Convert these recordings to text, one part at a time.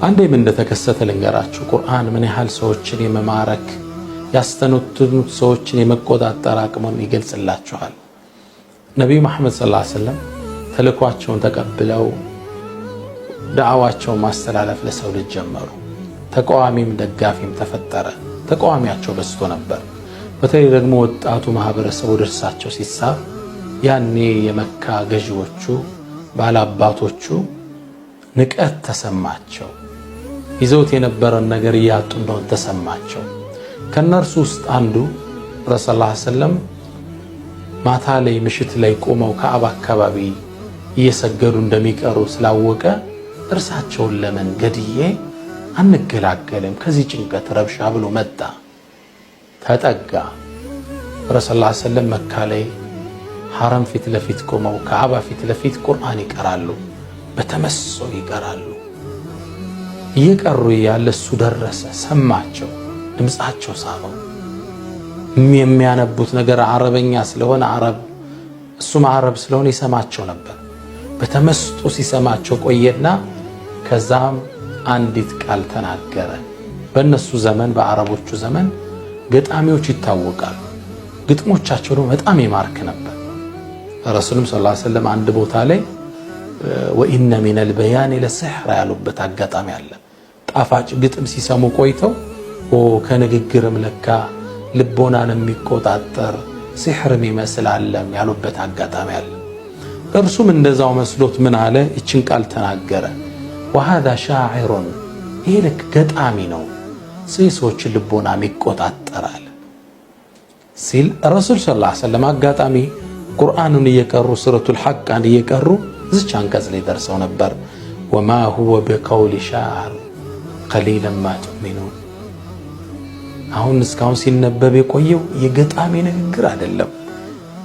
አንዴ ምን እንደተከሰተ ልንገራችሁ። ቁርአን ምን ያህል ሰዎችን የመማረክ፣ ያስተነትኑት ሰዎችን የመቆጣጠር አቅሙን ይገልጽላችኋል። ነቢዩ መሐመድ صلى الله عليه وسلم ተልኳቸውን ተቀብለው ዳዕዋቸውን ማስተላለፍ ለሰው ልጅ ጀመሩ። ተቃዋሚም ደጋፊም ተፈጠረ። ተቃዋሚያቸው በዝቶ ነበር። በተለይ ደግሞ ወጣቱ ማህበረሰብ ወደ እርሳቸው ሲሳብ ያኔ የመካ ገዢዎቹ፣ ባላባቶቹ ንቀት ተሰማቸው። ይዘውት የነበረን ነገር እያጡ እንደሆን ተሰማቸው። ከነርሱ ውስጥ አንዱ ረሱል ሰለም ማታ ላይ፣ ምሽት ላይ ቆመው ከአብ አካባቢ እየሰገዱ እንደሚቀሩ ስላወቀ እርሳቸውን ለምን ገድዬ አንገላገልም ከዚህ ጭንቀት ረብሻ ብሎ መጣ። ተጠጋ። ረሱል ሰለም መካ ላይ ሐረም ፊት ለፊት ቆመው ከዓባ ፊት ለፊት ቁርአን ይቀራሉ፣ በተመስጦ ይቀራሉ። እየቀሩ ያለ እሱ ደረሰ፣ ሰማቸው፣ ድምፃቸው ሳበው። የሚያነቡት ነገር አረበኛ ስለሆነ አረብ፣ እሱም አረብ ስለሆነ ይሰማቸው ነበር። በተመስጦ ሲሰማቸው ቆየና ከዛም አንዲት ቃል ተናገረ። በእነሱ ዘመን፣ በአረቦቹ ዘመን ገጣሚዎች ይታወቃሉ። ግጥሞቻቸው ደግሞ በጣም ይማርክ ነበር። ረሱልም صلى الله عليه وسلم አንድ ቦታ ላይ وإن من البيان لسحرا ያሉበት አጋጣሚ አለ። ጣፋጭ ግጥም ሲሰሙ ቆይተው ከንግግርም ለካ ልቦናን የሚቆጣጠር ሲሕርም ይመስል አለም ያሉበት አጋጣሚ አለ። እርሱም እንደዛው መስሎት ምን አለ? ይችን ቃል ተናገረ። وهذا شاعر፣ ይሄ ልክ ገጣሚ ነው፣ የሰዎችን ልቦናም ይቆጣጠራል ሲል ረሱል صلى الله عليه وسلم አጋጣሚ ቁርአኑን እየቀሩ፣ ሱረቱል ሐቃን እየቀሩ እዚች አንቀጽ ላይ ደርሰው ነበር። وما هو بقول شاعر قليلا ما تؤمنون። አሁን እስካሁን ሲነበብ የቆየው የገጣሚ ንግግር አይደለም፣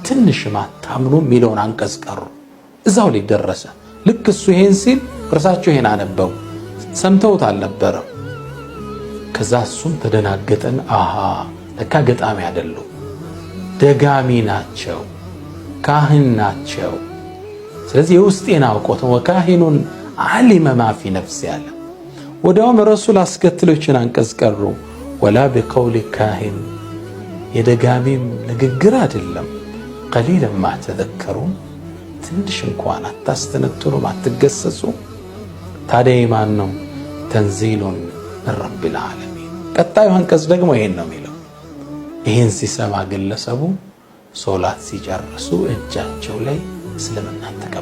ትንሽም አታምኑ የሚለውን አንቀጽ ቀሩ። እዛው ላይ ደረሰ። ልክ እሱ ይሄን ሲል እርሳቸው ይሄን አነበቡ። ሰምተውት አልነበረም። ከዛ እሱም ተደናገጠን። አሃ፣ ለካ ገጣሚ አይደሉም፣ ደጋሚ ናቸው፣ ካህን ናቸው። ስለዚህ የውስጤን አውቆት وكاهن علم ما في نفسي አለ። ወዲያውም ረሱል አስከትሎችን አንቀጽ ቀሩ። ولا بقول كاهن፣ የደጋሚም ንግግር አይደለም። قليلا ما تذكرون፣ ትንሽ እንኳን አታስተነትኑም፣ አትገሰጹ። ታዲያ የማን ነው? تنزيل من رب العالمين። ቀጣዩ አንቀጽ ደግሞ ይሄን ነው የሚለው። ይህን ሲሰማ ግለሰቡ ሶላት ሲጨርሱ እጃቸው ላይ እስልምናን ተቀበለ።